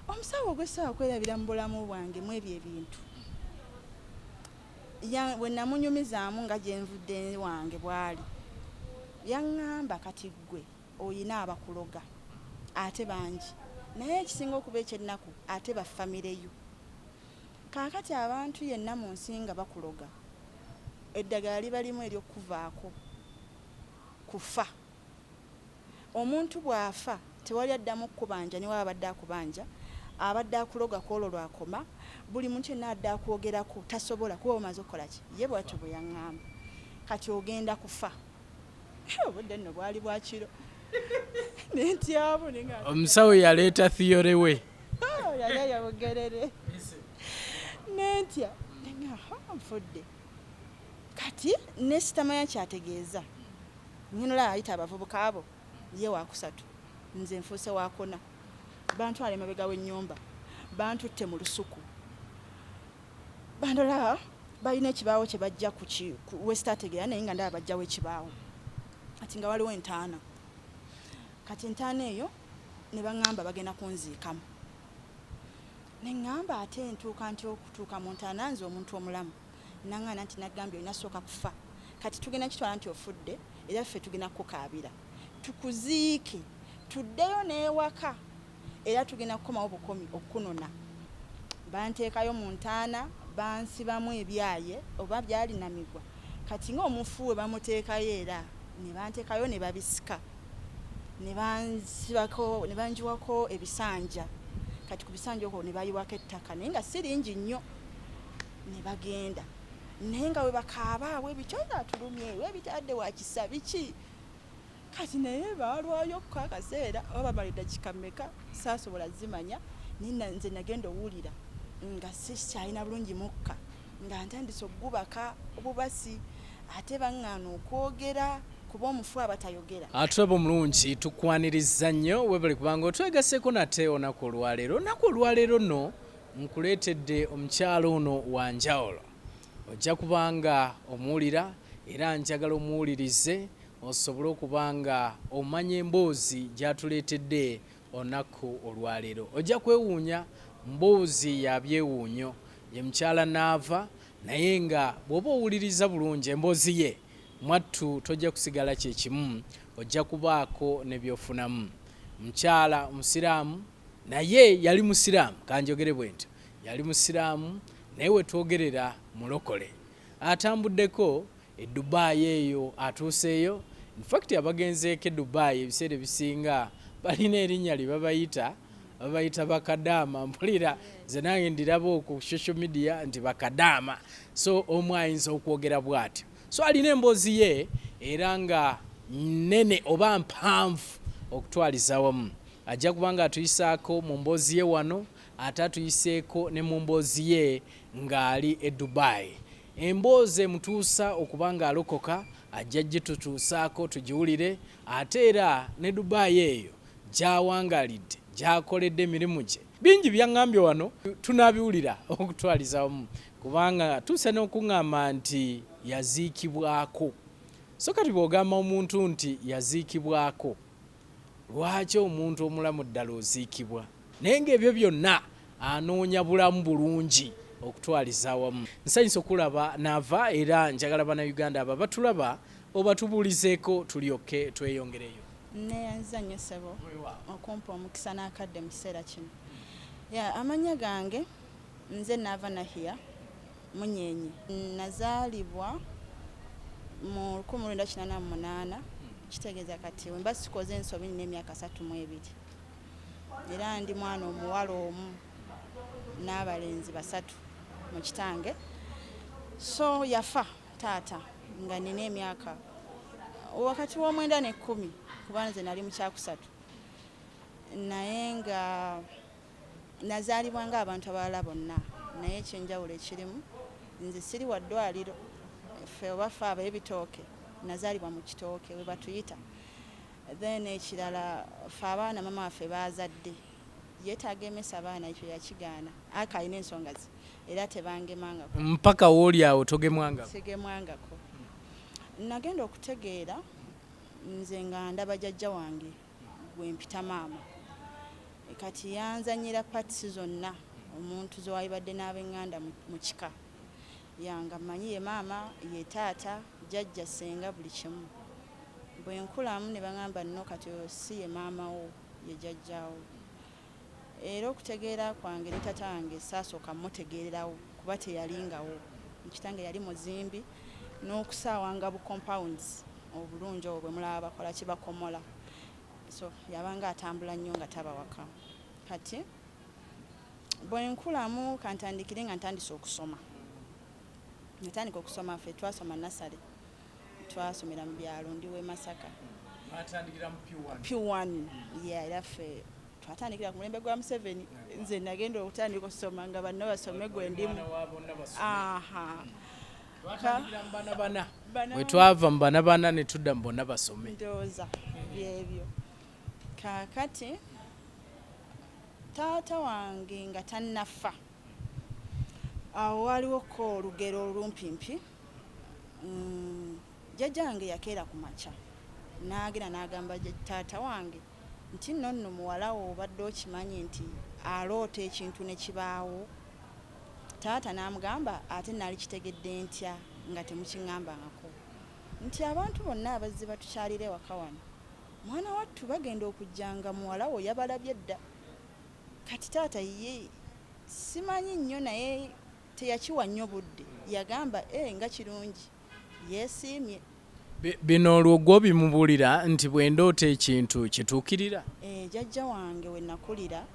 Omusawo gwe saawa kwerabira mu bulamu bwange mu ebyo ebintu, bwe namunyumizaamu nga gye nvudde wange bwali, yaŋŋamba, "Kati ggwe oyina abakuloga ate bangi, naye ekisinga okuba ekyennaku ate bafamireyo. Kaakati abantu yenna mu nsi nga bakuloga, eddagala liba limu ery'okuvaako, kufa. Omuntu bw'afa tewali addamu kukubanja, ne waba abadde akubanja, abadde akuloga ku olwo lwakoma. Buli muntu yenna adde akwogerako tasobola, kuba omaze okukola ki?" Ye bwatyo bwe yaŋŋamba, "Kati ogenda kufa." Obudde nno bwali bwakiro, nentyamu nenga Omusawo yaleeta theory we. Yali ayabugerere, nentya nenga, "Ha, nfudde." Kati nesitamanya kyategeeza. Ngenola ayita abavubuka abo, ye wakusatu, nze nfuuse wakuna. Bantwala emabega w'ennyumba, bantutte mu lusuku, bandola balina ekibaawo kye bajja wesitategeera, naye nga ndaba bajjawo ekibaawo kati nga waliwo entaana. Kati entaana eyo ne baŋŋamba bagenda kunziikamu. Ne ŋŋamba, "Ate ntuuka nti okutuuka mu ntaana nze omuntu omulamu?" Naŋŋaana nti, "Nagambye olina sooka kufa. Kati tugenda kitwala nti ofudde, era ffe tugenda kukukaabira tukuziike, tuddeyo n'ewaka, era tugenda kukomawo bukomi okukunona." Banteekayo mu ntaana, bansibamu ebyaye oba byali namigwa. Kati ng'omufu we bamuteekayo, era ne banteekayo ne babisika, ne bansibako, ne banjiwako ebisanja. Kati ku bisanja okwo ne bayiwako ettaka, naye nga si lingi nnyo, ne bagenda. Naye nga we bakaaba webityo, atulumye webitadde wakisa biki. Kati naye baalwayo ko akaseera oba bamala eddakiika mmeka saasobola zimanya, naye nze nagenda owulira nga sikyalina bulungi mukka, nga ntandise okugubaka obubasi, ate baŋŋaana okwogera kuba omufu aba tayogera. Atulaba omulungi, tukwaniriza nnyo, webale kubanga otwegaseeko nate olunaku olwaleero. Olunaku olwaleero nno nkuleetedde omukyalo ono wa njawulo, ojja kubanga omuwulira, era njagala omuwulirize osobole okuba nga omanya emboozi gy'atuleetedde olunaku olwaleero. Ojja kwewuunya, mboozi ya byewuunyo. Ye mukyala Naava, naye nga bw'oba owuliriza bulungi emboozi ye, mwattu tojja kusigala kyekimu, ojja kubaako ne byofunamu. Mukyala musiraamu, naye yali musiraamu, kanjogere bwe ntyo, yali musiraamu, naye wetwogerera mulokole. Atambuddeko e Dubai eyo, atuuseeyo. Infact abagenzeeko e Dubai ebiseera ebisinga balina erinnya lye babayita, babayita bakadaama. Mpulira nze nange ndiraba okwo ku social media nti bakadaama, so omu ayinza okwogera bw'atyo. So alina emboozi ye era nga nnene oba mpanvu okutwaliza awamu. Ajja kuba nga atuyisaako mu mboozi ye wano, ate atuyiseeko ne mu mboozi ye ng'ali e Dubai. Emboozi emutuusa okuba ng'alokoka ajja gitutuusaako tugiwulire, ate era ne Dubai eyo gy'awangalidde, gy'akoledde emirimu gye. Bingi byaŋŋambye wano, tunaabiwulira okutwaliza wamu, kubanga tuusa n'okuŋŋamba nti yaziikibwako. So kati bw'ogamba omuntu nti yaziikibwako, lwaki omuntu omulamu ddala oziikibwa? Naye ng'ebyo byonna anoonya bulamu bulungi okutwaliza awamu. Nsanyusa okulaba Naava, era njagala Bannayuganda abo abatulaba obatubuulizeeko tulyoke tweyongereyo. Neyanziza nnyo ssebo okumpa omukisa n'akadde mu kiseera kino. Ya, amannya gange nze Naava Nahia Munyenye. Nazaalibwa mu 1988, kitegeeza kati wemba sikoze ensobi nina emyaka 32, era ndi mwana omuwala omu n'abalenzi basatu mu kitange. So yafa taata nga nina emyaka wakati w'omwenda n'ekkumi, kuba nze nali mu kyakusatu, naye nga nazaalibwa ng'abantu abalala bonna. Naye ekyenjawulo ekirimu, nze siri wa ddwaliro. Ffe oba ffe ab'ebitooke, nazaalibwa mu kitooke we batuyita. Then ekirala, ffe abaana mama waffe baazadde yeetaaga emesa abaana, ekyo yakigaana, aka alina ensonga ze, era tebangemangako. Mpaka wooli awo togemwangako? Sigemwangako. Nagenda okutegeera nze nga ndaba jjajja wange gwe mpita maama. Kati yanzanyira parts zonna omuntu zewalibadde n'ab'eŋŋanda mu kika. Yanga mmanyi ye maama, ye taata, jjajja, ssenga, buli kimu. Bwe nkulamu ne baŋŋamba nno kati oyo si ye maama wo, ye jjajjaawo. Era okutegeera kwange ne taata wange saasooka mmutegeererawo kuba teyalingawo. Kitange yali muzimbi n'okusaawanga bu compounds obulungi obwo bwe mulaba bakola ki, bakomola. So yabanga atambula nnyo nga taba waka. Kati bwe nkulamu kantandikire nga ntandise okusoma. Natandika okusoma, ffe twasoma nasale, twasomera mu byalo, ndi w'e Masaka. Mwatandikira mu P1? P1, yeah, era ffe twatandikira ku mulembe gwa Museveni. Nze nagenda okutandika okusoma nga banno basome gwe ndimu. Omwana wa bonna basome. Aha. Twatandikira mu bana bana. Bana. Bwe twava mu bana bana ne tudda mu bonna basome. Ndowooza byebyo. Kaakati taata wange nga tannafa, awo waaliwo ko olugero olumpimpi. Jjajja wange yakeera ku makya n'agenda n'agamba taata wange nti nno nno muwala wo obadde okimanyi nti aloota ekintu ne kibaawo. Taata n'amugamba ate nali kitegedde ntya nga temukiŋŋambangako, nti abantu bonna abazze batukyalira ewaka wano, mwana wattu bagenda okujja nga muwala wo yabalabye dda. Kati taata ye simanyi nnyo, naye teyakiwa nnyo budde, yagamba nga kirungi, yeesiimye. Bino olwo gwo bimubuulira nti bwe ndoota ekintu kituukirira? Jjajja wange we nakulira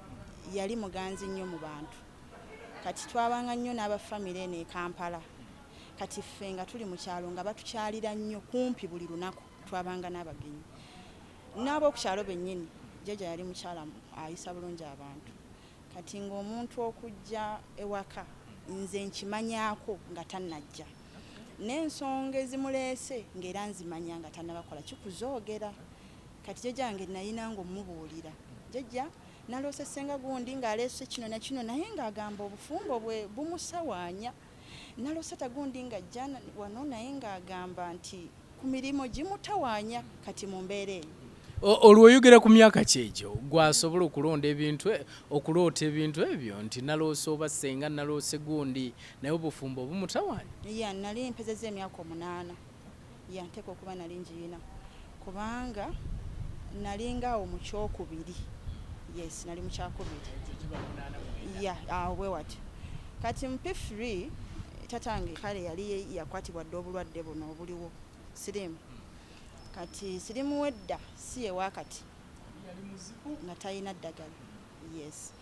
yali muganzi nnyo mu bantu. Kati twabanga nnyo n'abafamire eno e Kampala. Kati ffe nga tuli mu kyalo nga batukyalira nnyo kumpi buli lunaku, twabanga n'abagenyi n'ab'oku kyalo bennyini. Jjajja yali mukyala ayisa bulungi abantu. Kati ng'omuntu okujja ewaka nze nkimanyaako nga tannajja, n'ensonga ezimuleese ng'era nzimanya nga tannabakola kikuzoogera. Kati jjajja wange nayina ng'omubuulira, jjajja naloose ssenga gundi ng'aleese kino na kino, naye ng'agamba obufumbo bwe bumusawaanya. Naloose tagundi ng'ajja wano, naye ng'agamba nti ku mirimu gimutawaanya. Kati mu mbeera eyo. Olwo oyogera ku myaka ki egyo gwasobola okulonda ebintu okuloota ebintu ebyo nti naloose oba ssenga, naloose gundi, naye obufumbo bumutawaanya? Ya, nali mpezezza emyaka 8. Ya, nteeka okuba nali ngiyina kubanga nalinga awo mu kyokubiri. Yes, nali mu kyakubiri, ya, awo bwe wati. Kati mu P3 tatange kale yali yakwatibwa dda obulwadde buno obuliwo, sirimu. Kati sirimu wedda si ye wakati nga talina ddagala. Yes,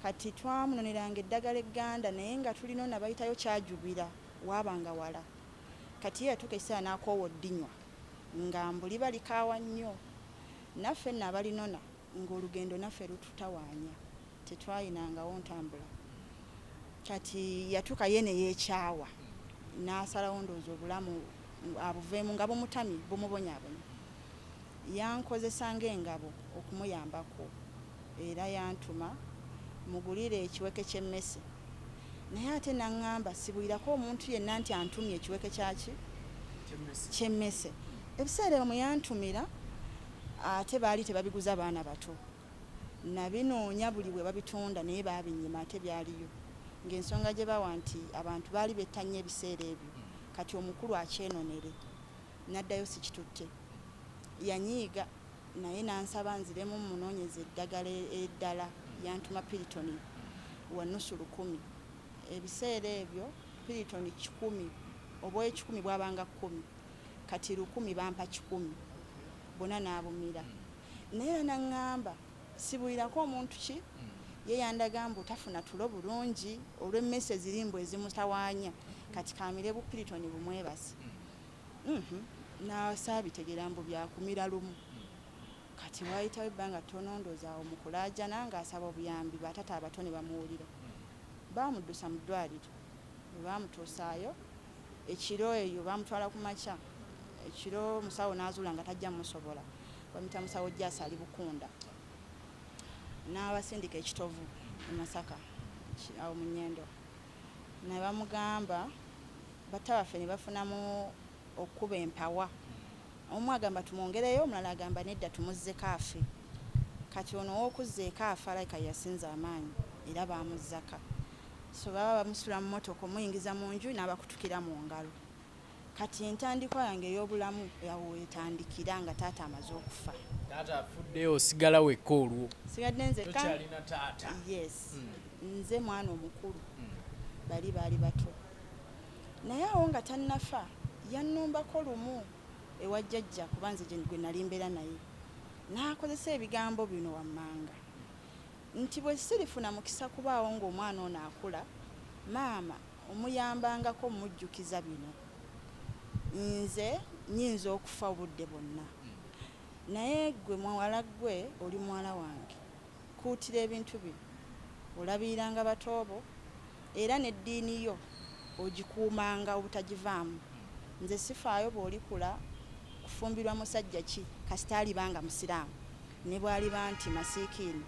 kati twamunoneranga eddagala egganda, naye nga tulinona bayitayo kyajubira waabanga wala. Kati ye yatuuka ekiseera n'akoowa oddinywa nga mbuliba likaawa nnyo, naffe nno abalinona ng'olugendo naffe lututawaanya, tetwayinangawo ntambula. Kati yatuuka ye ne yeekyawa n'asalawo ndowooza obulamu abuveemu nga bumutamye, bumubonyaabonya. Yankozesa ng'engabo okumuyambako, era yantuma mugulire ekiweke ky'emmese, naye ate naŋŋamba sibulirako omuntu yenna nti antumye ekiweke kyaki ky'emmese. Ebiseera ebyo mwe yantumira ate baali tebabiguza baana bato. Nabinoonya buli bwe babitunda naye baabinyima, ate byaliyo ng'ensonga gye bawa nti abantu baali betta nnyo ebiseera ebyo, kati omukulu akyenonere. Naddayo sikitutte. Yanyiiga naye n'ansaba nziremu munoonyeze eddagala eddala. Yantuma Piritoni wa nusu 1000. Ebiseera ebyo Piritoni 100 oba 1,000 bwabanga 10, kati 1000 bampa 100 bonna n'abumira. Naye era naŋŋamba sibulirako omuntu ki. Ye yandaga mbu tafuna tulo bulungi olw'emmese ziri mbu ezimutawaanya, kati kamire bupiritoni bumwebase. Nasaabitegeera mbu byakumira lumu. Kati waayitawo ebbanga ttono, ndowooza awo mu kulaajana ng'asaba obuyambi, batata abato ne bamuwulira, baamuddusa mu ddwaliro. Bwe baamutuusaayo ekiro eyo, baamutwala ku makya. Ekiro musawo n'azuula nga tajja musobola, bamuyita musawo Jasi ali Bukunda, n'abasindika ekitovu e Masaka awo mu Nyendo. Ne bamugamba batta baffe ne bafunamu okukuba empawa, omu agamba tumwongereyo, omulala agamba nedda tumuzzeko afe. Kati ono ow'okuzza eka afa alabika ye yasinza amaanyi era baamuzzaka. So baba bamusitula mu mmotoka omuyingiza mu nju n'abakutukira mu ngalo. Kati entandikwa yange ey'obulamu awo wetandikira nga taata amaze okufa. Taata afudde, osigala wekka olwo? Sigadde nzekka. Tokyalina taata? Yes. Nze mwana omukulu. Bali baali bato. Naye awo nga tannafa yannumbako lumu ewa jjajja, kuba nze gwe nali mbeera naye, n'akozesa ebigambo bino wammanga nti bwe sirifuna mukisa kubaawo ng'omwana ono akula, maama omuyambangako mujjukiza bino, nze nnyinza okufa obudde bwonna, naye ggwe muwala, ggwe oli muwala wange, kuutira ebintu bino, olabiriranga batoobo era n'eddiini yo ogikuumanga obutagivaamu. Nze sifaayo bw'olikula kufumbirwa musajja ki, kasita alibanga musiraamu, ne bw'aliba nti masiikiini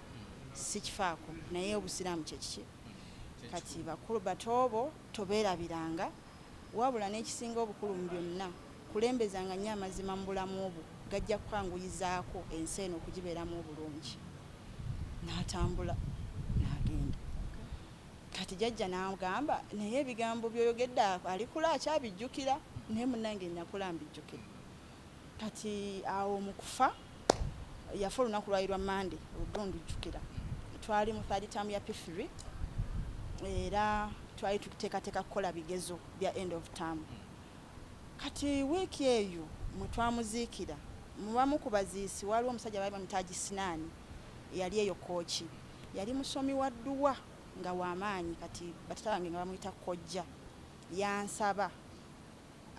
sikifaako, naye obusiraamu kyekiki. Kati bakulu batoobo tobeerabiranga, wabula n'ekisinga obukulu mu byonna, kulembezanga nnyo amazima mu bulamu bwo, gajja kukwanguyizaako ensi eno okugibeeramu obulungi. N'atambula n'agenda. Kati jjajja n'agamba, naye ebigambo by'oyogedde alikula akyabijjukira, naye munnange nakula mbijjukira. Kati awo mu kufa, yafa olunaku lwali lwa Mande, olwo ndujjukira, twali mu third term ya P3 era twali tuteekateeka kukola bigezo bya end of term. Kati wiiki eyo mwe twamuziikira, mubamu ku baziisi waliwo omusajja baali bamuyita Sinaani, yali eyo Kooki, yali musomi wa dduwa nga w'amaanyi. Kati batata bange nga bamuyita kojja, yansaba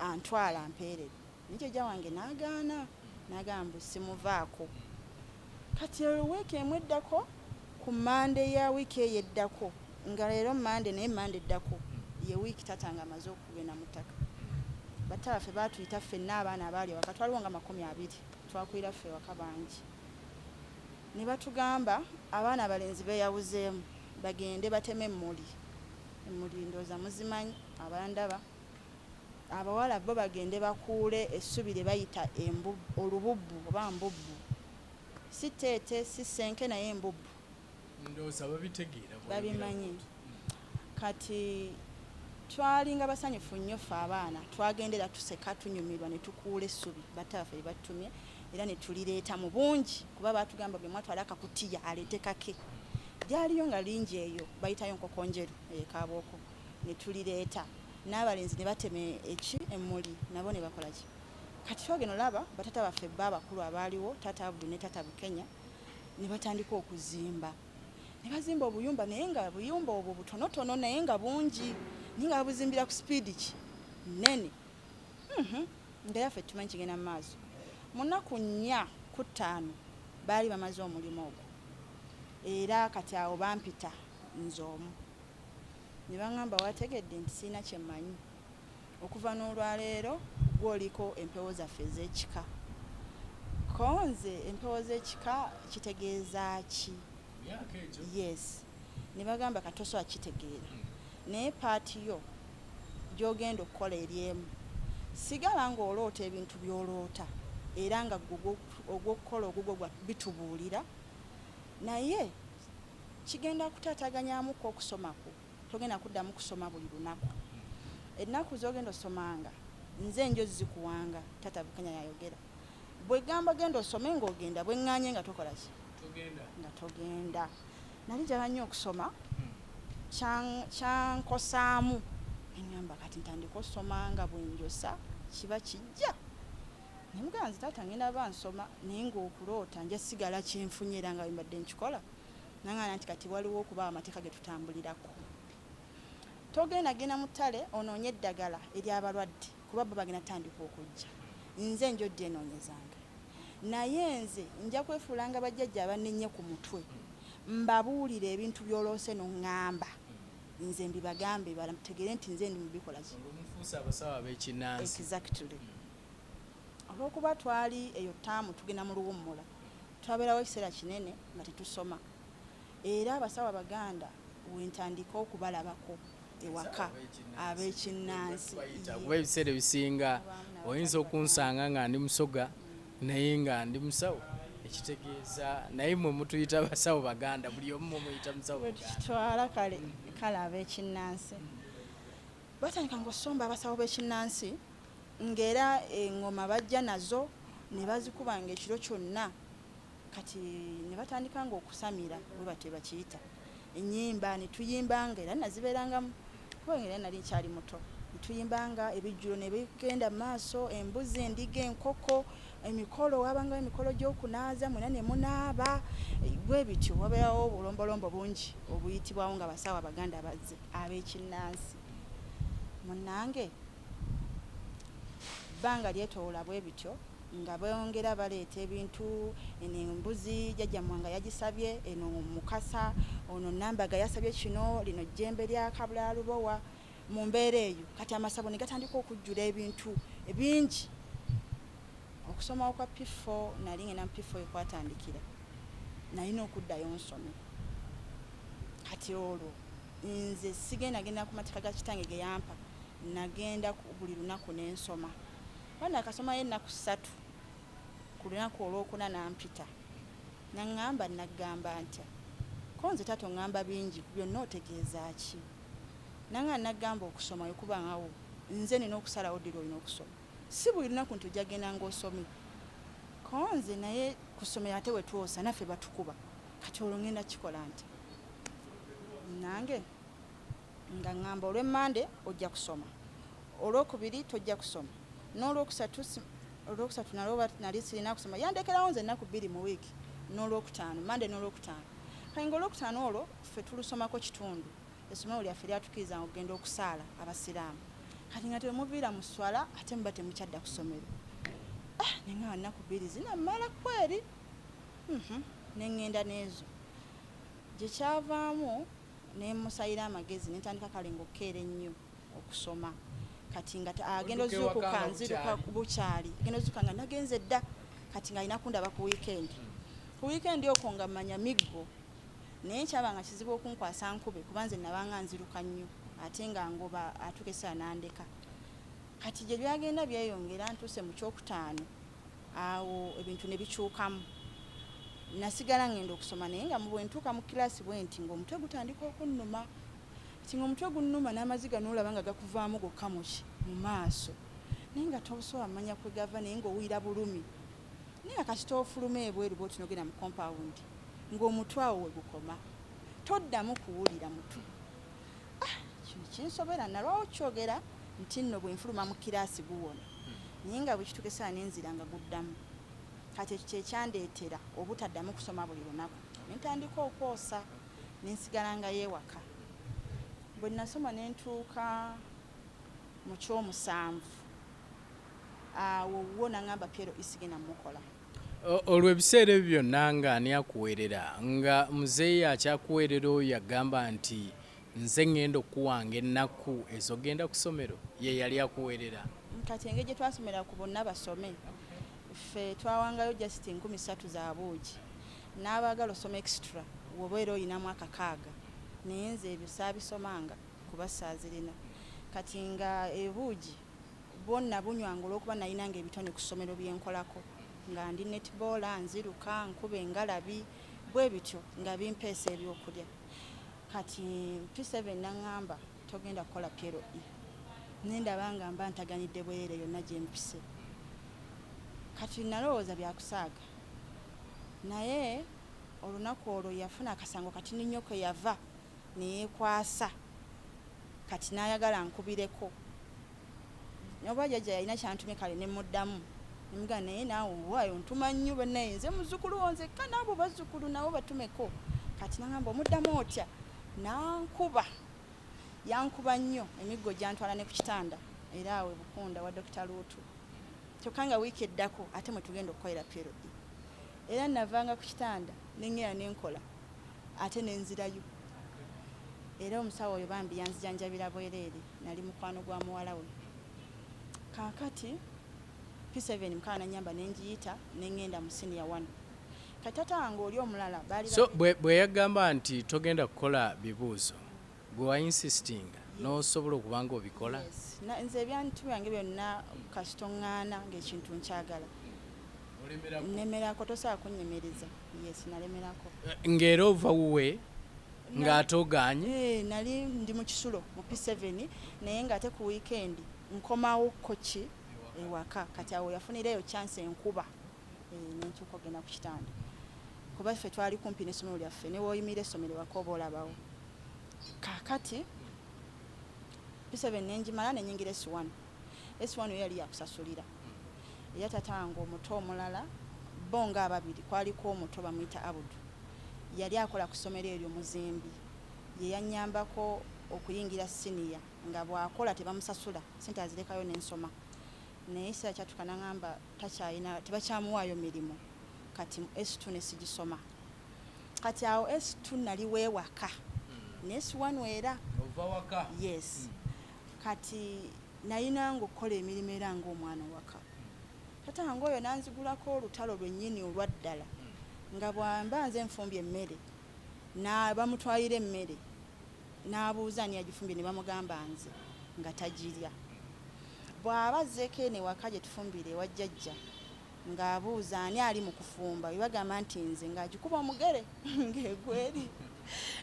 antwala ampeerere, naye jjajja wange n'agaana, n'agamba mbu simuvaako. Kati olwo wiiki emu eddako, ku Mande ya wiiki eyo eddako, nga leero Mande naye Mande eddako ye wiiki taata nga amaze okugenda mu ttaka, batta baffe baatuyita ffenna abaana abaali ewaka, twaliwo nga 20, twakulira ffe ewaka bangi, ne batugamba abaana abalenzi beeyawuzeemu bagende bateme emmuli. Emmuli ndowooza muzimanyi abandaba. Abawala bo bagende bakuule essubi lye bayita olububbu oba mbubbu, si teete si ssenke, naye embubbu. Ndowooza babitegeera. Babimanyi. Kati twalinga basanyufu nnyo ffe abaana, twagendera tuseka tunyumirwa ne tukuula essubi batta baffe bye batutumye, era ne tulireeta mu bungi, kuba baatugamba bwe mwatwala akakutiya aleete kake. Lyaliyo nga lingi, eyo bayitayo nkokonjeru ekabooko, ne tulireeta, n'abalenzi ne batema eki emmuli, nabo ne bakola ki. Kati twagenda olaba batata baffe ba abakulu abaaliwo, taata Abudu ne taata Bukenya, ne batandika okuzimba, ne bazimba obuyumba, naye nga buyumba obwo butonotono naye nga bungi, naye nga babuzimbira ku sipiidi ki nnene. Nga yaffe tumanyi kigenda mu maaso. Mu nnaku 4 ku 5 baali bamaze omulimu ogwo. Era kati awo bampita nze omu ne baŋŋamba, wategedde nti sirina kye mmanyi, okuva n'olwaleero gwoliko empewo zaffe ez'ekika. Ko nze empewo z'ekika kitegeeza ki? Yes, ne bagamba kati tosobola kitegeera, naye part yo gy'ogenda okukola eri emu, sigala ng'oloota ebintu by'oloota, era nga gwe ogw'okukola ogugwo gwa bitubuulira, naye kigenda kutaataaganyaamuko okusoma kwo, togenda kuddamu kusoma buli lunaku. Ennaku z'ogenda osomanga nze njo zikuwanga. Taata Bukenya yayogera, bwe gamba genda osome ng'ogenda, bwe ŋŋaanye nga tokola ki, nga togenda. Nali njagala nnyo okusoma, kyankosaamu, neŋŋamba kati ntandika osoma nga bwe njosa kiba kijja. Nemugamba nze taata ngenda ba nsoma, naye ng'okuloota nja sigala kyenfunye era nga bwe mbadde nkikola. Naŋŋamba nti kati waliwo okuba amateeka ge tutambulirako, togenda genda mu ttale onoonye eddagala ery'abalwadde, kuba bo bagenda tandika okujja, nze njoddi enoonyezanga, naye nze nja kwefuulanga bajjajja abannennye ku mutwe, mbabuulire ebintu by'oloose n'oŋŋamba, nze mbibagambe bategeere nti nze ndi mubikola ki. Olwo abasawo ab'ekinnansi. Exactly. Olw'okuba twali eyo ttaamu tugenda mu luwummula, twabeerawo ekiseera kinene nga tetusoma, era abasawo abaganda wentandika okubalabako ewaka ab'ekinnansi. Kuba ebiseera ebisinga oyinza okunsanga nga ndi Musoga naye nga ndi musawo. Ekitegeeza naye mwe mutuyita basawo baganda, buli omu mumuyita musawo Bwe muganda. Tukitwala kale kale ab'ekinnansi batandika nga osomba abasawo b'ekinnansi, ng'era eŋŋoma bajja nazo ne bazikubanga ekiro kyonna. Kati ne batandika nga okusamira, bwe batyo bakiyita, ennyimba ne tuyimbanga, era nazibeerangamu kubanga era nali nkyali muto. Ne tuyimbanga ebijjulo ne bigenda mu maaso, embuzi, endiga, enkoko, emikolo, wabangawo emikolo gy'okunaaza, mwena ne munaaba bwe bityo. Wabeerawo obulombolombo bungi obuyitibwawo nga basawo abaganda bazze ab'ekinnansi. Munnange, bbanga lyetoola bwe bityo nga bongera baleeta ebintu. Eno embuzi jjajja Mwanga yagisabye, eno Mukasa, ono Nambaga yasabye kino, lino jjembe lya Kabulalubowa. Mu mbeera eyo kati amasabo ne gatandika okujjula ebintu ebingi. Okusoma okwa P4, nali ngenda mu P4 ekwatandikira, nalina okuddayo nsome. Kati olwo nze sigenda genda ku mateeka ga kitange ge yampa, nagenda buli lunaku n'ensoma. Kuba nakasomayo ennaku 3, ku lunaku olwokuna nampita naŋŋamba, naggamba ntya ko nze, "Taata, oŋŋamba bingi, byonna otegeeza ki?" Nanga naggamba, "Okusoma wekubangawo nze nina okusalawo ddi lwolina okusoma, si buli lunaku nti ojja genda ng'osome." Ko nze, "Naye ku ssomero ate wetwosa naffe batukuba, kati olwo ngenda kikola nti?" Nange nga ŋŋamba, "Olw'emmande ojja kusoma, olwokubiri tojja kusoma, n'olwokusatu olwokusatu nalwo nali sirina kusoma." Yandekerawo nze ennaku 2 mu wiiki, n'olwokutaano, mande n'olwokutaano. Kale nga olwokutaano olwo ffe tulusomako kitundu, essomero lyaffe lyatukkiriza okugenda okusaala abasiraamu. Kati nga temuviira mu swala ate muba temukyadda ku ssomero. Ah, neŋŋamba nnaku 2 zinammala kweri. Neŋŋenda n'ezo gye kyavaamu ne musayira amagezi, ne ntandika kale ng'okkeera ennyo okusoma. Kati nga agenda Odduka ewaka ozuukuka nga nziruka. bukyali. Bukyali, agenda ozuukuka nga nagenze dda. Kati nga alina kundaba ku weekend. Ku weekend okwo nga mmanya miggo, naye kyabanga kizibu okunkwasa nkube, kuba nze nabanga nziruka nnyo, ate nga ngoba atuuka essaawa n'andeka. Kati gye byagenda byeyongera, ntuuse mu kyokutaano, awo ebintu ne bikyukamu. Nasigala ngenda okusoma, naye nga bwe ntuuka mu kiraasi bwe nti ng'omutwe gutandika okunnuma. Kati ng'omutwe gunnuma n'amaziga n'olaba nga gakuvaamu gokka muki mu maaso, naye nga tosobola manya kwe gava, naye ng'owulira bulumi. Naye nga kasita ofuluma ebweru bwoti n'ogenda mu compound, ng'omutwe awo we gukoma, toddamu kuwulira mutwe. Ah, kino kinsobera. Nalwawo kyogera nti nno bwe nfuluma mu kiraasi guwona, naye nga bwe kituuka essaawa n'enzira nga guddamu. Kati ekyo kyekyandeetera obutaddamu kusoma buli lunaku, ne ntandika okwosa, ne nsigala nga yeewaka. Bwe nasoma ne ntuuka mu kyomusanvu, awo wo naŋŋamba PLE sigenda mukola. Olwo ebiseera ebyo byonna nga ani akuweerera? Nga muzeeyi akyakuweerera oyo yagamba nti nze ŋŋenda okuwanga ennaku ezogenda ku ssomero, ye yali akuweerera? Kati engeri gye twasomera ku bonna basome, ffe twawangayo just 3,000 za buugi, n'abaagala osoma extra wobeera oyinamu akakaaga, naye nze ebyo saabisomanga kuba saazirina. Kati nga ebuugi bwonna bunywanga olw'okuba nalinanga ebitone ku ssomero byenkolako, nga ndi netballer, nziruka, nkuba engalabi, bwe bityo nga bimpeesa ebyokulya. Kati P7 naŋŋamba togenda kukola PLE, nendaba nga mba ntaganidde bwerere yonna gye mpise. Kati nalowooza byakusaaga, naye olunaku olwo yafuna akasango katini nnyo kwe yava neyeekwasa. Kati n'ayagala nkubireko oba jjajja yalina kyantumye. Kale nemuddamu nemugamba, "Naye naawe owaayo ntuma nnyo bannaye, nze muzzukulu wo nzekka, naabo bazzukulu nabo batumeko." Kati nagamba, "Omuddamu otya?" Nankuba, yankuba nnyo emiggo, gyantwala ne ku kitanda era awo e Bukunda wa Dr. Luutu. Kyokka nga wiiki eddako ate mwe tugenda okukolera PLE, era navanga ku kitanda nengera nenkola ate nenzirayo. Era omusawo oyo bambi yanzijanjabira bwereere, nali mukwano gwa muwala we. Kaakati P7 mukama nanyamba nenjiyita, nengenda mu senior 1. Kati tata wange oli omulala baali So bwe yagamba nti togenda kukola bibuuzo, gwe wainsistinga n'osobola okuba nga obikola? Yes. Nze ebyantu byange byonna kasita oŋŋaana ng'ekintu nkyagala. Nnemerako, tosobola kunnyimiriza. Yes, nalemerako. Ng'era ova wuwe ng'ate ogaanye? Nali ndi mu kisulo mu P7, naye ng'ate ku weekend nkomawo koki ewaka. Kati awo yafunireyo chance enkuba, nentuuka ogenda ku kitanda, kuba ffe twali kumpi n'essomero lyaffe, ne wooyimira essomero ewaka oba olabawo. Kaakati P7 nenjimala, nenyingira S1. S1 yo yali yakusasulira, era tata wange omuto omulala, bo nga ababiri, kwaliko omuto bamuyita Abudu, yali akola ku ssomero eryo, muzimbi, ye yannyambako okuyingira siniya, nga bw'akola tebamusasula, sente azirekayo n'ensoma. Naye ekiseera kyatuuka n'aŋŋamba takyalina, tebakyamuwaayo mirimu. Kati S2 ne sigisoma. Kati awo S2 nali weewaka ne S1 era. Ova waka? Yes. Kati nayinanga okukola emirimu era ng'omwana waka. Tata wange oyo nanzigulako olutalo lwennyini olwaddala, nga bwamba nze nfumbye emmere, bamutwalira emmere, n'abuuza ani yagifumbye, ne bamugamba nze, nga tagirya. Bw'aba azzeeko eno ewaka gye tufumbira ewa jjajja, ng'abuuza ani ali mu kufumba, bwe bagamba nti nze, ng'agikuba omugere ng'egweri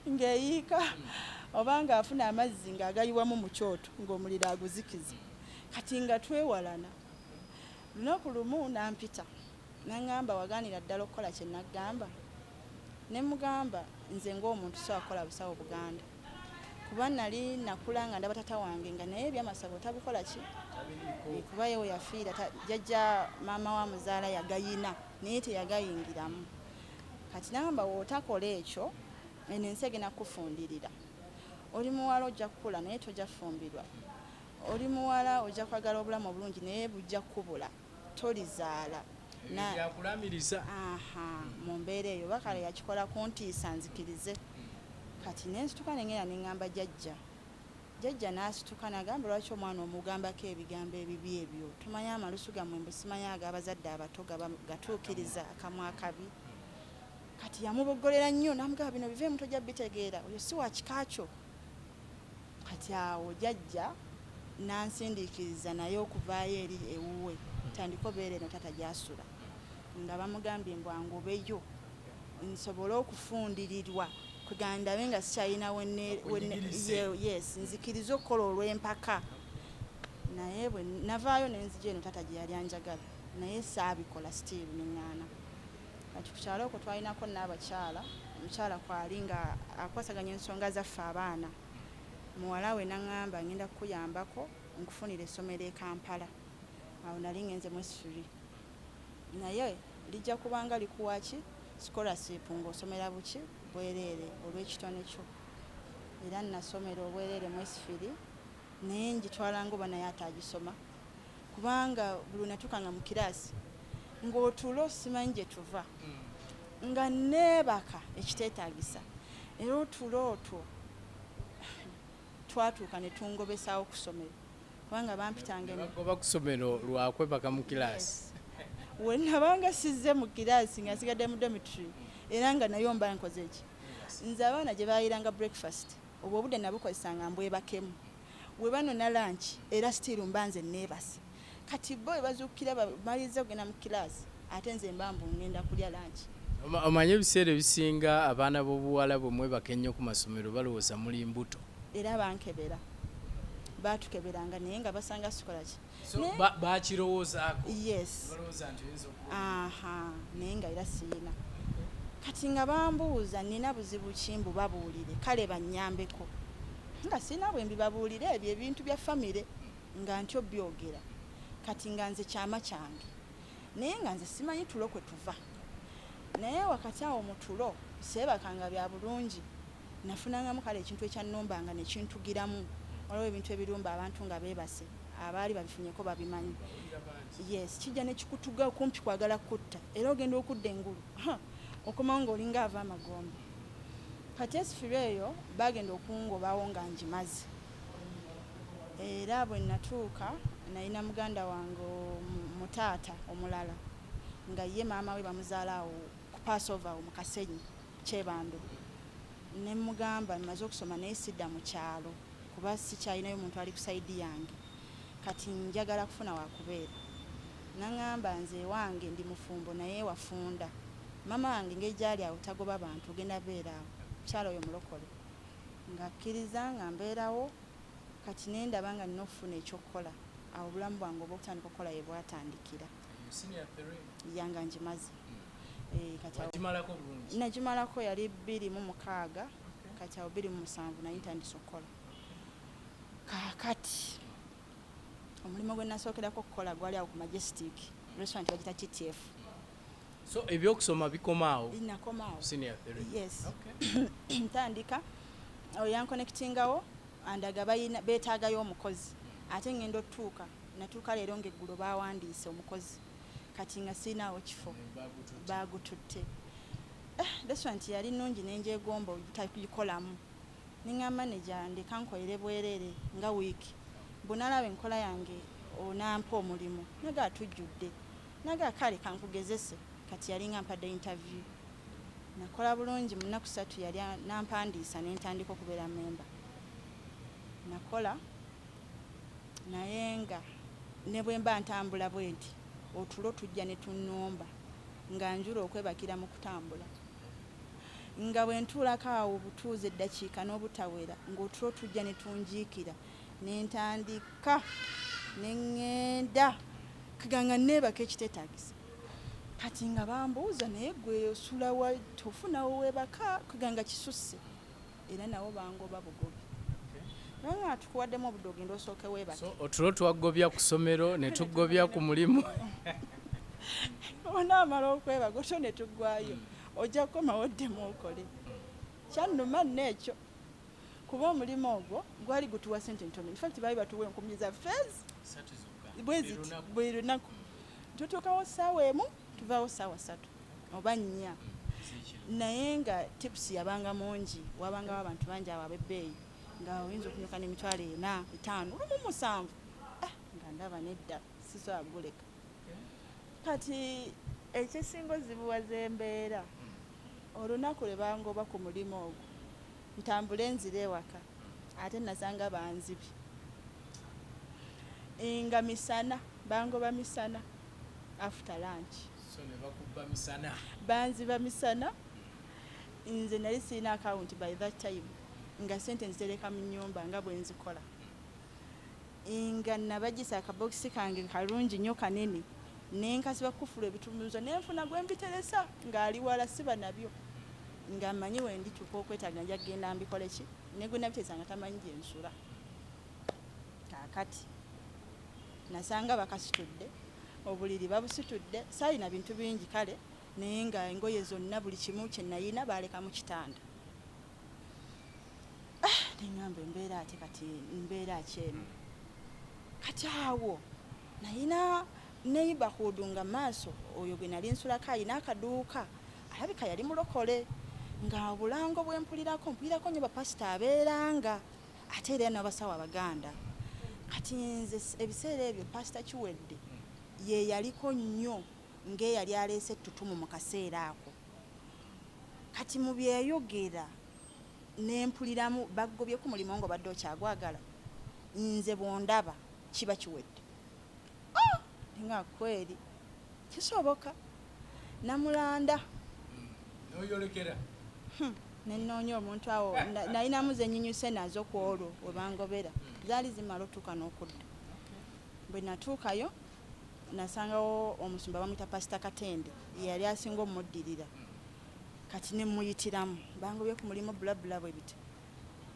ng'eyiika, oba ng'afuna amazzi ng'agayiwamu mu kyoto ng'omuliro aguzikiza. Kati nga twewalana. Lunaku lumu n'ampita n'aŋŋamba, "Wagaanira ddala okukola kye naggamba?" Ne mugamba, "Nze ng'omuntu sobola kukola busawo Buganda, kuba nali nakula nga ndaba tata wange nga naye ebyamasabo tabikola ki, kuba ye we yafiira jjajja maama wa muzaala yagayina, naye teyagayingiramu." Kati nagamba, "Wootakola ekyo, eno ensi egenda kukufundirira. Oli muwala, ojja kukula naye tojja kufumbirwa. Oli muwala, ojja kwagala obulamu obulungi naye bujja kukubula, tolizaala." Byakulamiriza. Aha, mu mbeera eyo bakale yakikola kuntiisa nzikirize. Kati nensituka nengenda neŋŋamba jjajja. Jjajja n'asituka n'agamba, "Lwaki omwana omugambako ebigambo ebibi ebyo? Tumanyi amalusu gammwe, mbu simanyi ag'abazadde abato gatuukiriza akamwa akabi." Kati yamuboggolera nnyo n'amugamba, "Bino biveemu, tojja bitegeera, oyo si wa kika kyo." Kati awo jjajja n'ansindiikiriza naye okuvaayo eri ewuwe, tandika obeera eno tata gy'asula, nga bamugambye mbu angobeyo nsobole okufundirirwa, kwegamba ndabe nga sikyalina yes, nzikirize okukola olw'empaka. Naye bwe navaayo nenzija eno tata gye yali anjagala, naye saabikola, still neŋŋaana. Kati ku kyalo okwo twalinako n'abakyala, omukyala kwali nga akwasaganya ensonga zaffe abaana, muwala we naŋŋamba, "Ngenda kukuyambako nkufunira essomero e Kampala." Awo nali ngenze mu S3, naye lijja kubanga likuwa ki, scholarship, ng'osomera buki, bwereere olw'ekitone kyo. Era nasomera obwereere mu S3, naye ngitwala nga oba naye ataagisoma, kubanga buli natuukanga mu kiraasi ng'otulo simanyi gye tuva, nga neebaka ekiteetaagisa. Era otulo otwo twatuuka ne tungobesaawo ku ssomero, kubanga bampitanga Bagoba ku ssomero lwakwebaka mu kiraasi? We nabanga sizze mu kiraasi, nga nsigadde mu dormitory, era nga nayo mba nkoze ki. Nze abaana gye bayiranga breakfast, obwo obudde nabukozesanga mbwebakemu. We banona lunch, era still mba nze neebase. Kati bo we bazuukira bamaliriza okugenda mu kiraasi, ate nze mba mbu ngenda kulya lunch. Omanyi ebiseera ebisinga abaana b'obuwala bwe mwebaka ennyo ku masomero balowooza muli mbuto. Era bankebera, baatukeberanga, naye nga basanga sikola ki. So bakirowoozaako? Yes. Balowooza nti oyinza okuba Aha, naye nga era siina. Kati nga bambuuza nina buzibu ki, mbu babuulire kale bannyambeko, nga siina bwe mbibabuulire. Ebyo ebintu bya famire nga ntyo byogera. Kati nga nze kyama kyange, naye nga nze simanyi tulo kwe tuva. Naye wakati awo mu tulo seebakanga bya bulungi, nafunangamu kale ekintu ekyannumbanga nekintugiramu. Waliwo ebintu ebirumba abantu nga beebase, abaali babifunyeko babimanyi. Yes, kijja nekikutuga kumpi kwagala kutta, era ogenda okudda engulu, okomawo ng'olinga ava amagombe. Kati S3 eyo bagenda okungobawo nga ngimaze. Era bwe natuuka, nalina muganda wange mutaata omulala, nga ye maama we bamuzaala awo ku Passover awo mu Kasenyi Kyebando. Ne mugamba, "Maze okusoma, naye sidda mu kyalo kuba sikyalinayo muntu ali ku side yange. Kati njagala kufuna wakubeera." Naŋŋamba, nze ewange ndi mufumbo naye wafunda. Maama wange engeri gyali awo tagoba bantu, ogenda beera awo. Mukyala oyo mulokole. Ng'akkiriza nga mbeerawo, kati ne ndaba nga nnina okufuna ekyokukola. Awo obulamu bwange obw'okutandika okukola we bwatandikira. Ya nga ngimaze. Kati awo Wagimalako bulungi? Nagimalako, yali 2006, kati awo 2007 naye ntandise okukola. Kaakati omulimu gwe nasookerako okukola gwali awo ku Majestic restaurant, bagita TTF. So ebyokusoma bikomaawo? Nakomaawo. Senior three? Yes. Ntandika, oyo yanconnectingawo andaga bayina beetaagayo omukozi, ate ngenda otutuuka, natuuka leero ng'eggulo bawandiise omukozi, kati nga siinaawo kifo. Bagututte. Bagututte. Restaurant yali nnungi nenjegomba obutagikolamu, neŋŋamba manager ndeka nkolere bwereere nga wiiki, bwe nalaba enkola yange onampa omulimu, naga tujjudde, naga kale kankugezese. Kati yalinga mpadde interview, nakola bulungi, mu nnaku 3 yali nampandiisa ne ntandika okubeera memba. Nakola naye nga ne bwe mba ntambula bwe nti otulo tujja ne tunnumba, nga njula okwebakira mu kutambula, nga bwe ntuulako awo butuuza eddakiika n'obutawera ng'otulo tujja ne tunjiikira, ne ntandika ne ŋŋenda kaganga neebaka ekiteetaagisa. Kati nga bambuuza, naye gwe osula wa, tofunawo weebaka? Kaganga kisusse, era nabo bangoba bugobi, nga tukuwaddemu obudde ogenda osooke weebake. So otulo twagobya ku ssomero ne tugobya ku mulimu. Onaamala okwebaka otyo ne tuggwayo, ojja kukomawo ddemu okole. Kyannuma nno ekyo, kuba omulimu ogwo gwali gutuwa sente ntono. Infact baali batuwa 1000 za fees bwe ziti buli lunaku. Tutuukawo ssaawa 1, tuvaawo ssaawa 3 oba 4, naye nga tips yabanga mungi, wabangawo abantu bangi abo ab'ebbeeyi, nga oyinza okunyuka n'emitwalo 4, 5, olumu 7. Ah, nga ndaba nedda, sisobola guleka. Kati ekisinga ozibuwaza embeera, olunaku lwe bangoba ku mulimu ogwo ntambule nzire ewaka, ate nasanga banzibi nga misana, bangoba misana after lunch. So ne bakubba misana? Banziba misana. Nze nali sirina akawunti by that time, nga sente nzitereka mu nyumba nga bwe nzikola, nga nabagisa akabokisi kange kalungi nnyo kanene, nenkasiba kufula ebitumuzo, nenfuna gwe mbiteresa ng'ali wala, siba nabyo, nga mmanyi we ndituuka okwetaaga nja kugenda mbikole ki, ne gwe nabiteresa nga tamanyi gye nsula. Kaakati nasanga bakasitudde obuliri, babusitudde, saalina bintu bingi kale, naye nga engoye zonna, buli kimu kye nayina baaleka mu kitanda. Ah, neŋŋamba embeera ate kati mbeera ki eno? Kati awo nayina neighborhood nga maaso oyo gwe nali nsulako ayina akaduuka, alabika yali mulokole, nga obulango bwe mpulirako, mpulirako nnyo bapasita abeeranga ate era n'abasawo abaganda. Kati nze ebiseera ebyo Pasita Kiwedde ye yaliko nnyo ng'eyali aleese ettutumu mu kaseera ako. Kati mu byeyogera nempuliramu, bagobye ku mulimu ng'obadde okyagwagala, nze bw'ondaba kiba kiwedde. Ah! Nga kweri kisoboka, namulanda. Noyolekera. Nenoonya omuntu awo, nalinamu zenyinyuse nazo ku olwo we bangobera, zaali zimala otuuka n'okudda. Bwe natuukayo nasangawo omusumba bamuyita Pasita Katende, ye yali asinga omuddirira. Kati nemuyitiramu, bangobye ku mulimu bulabula bwe biti,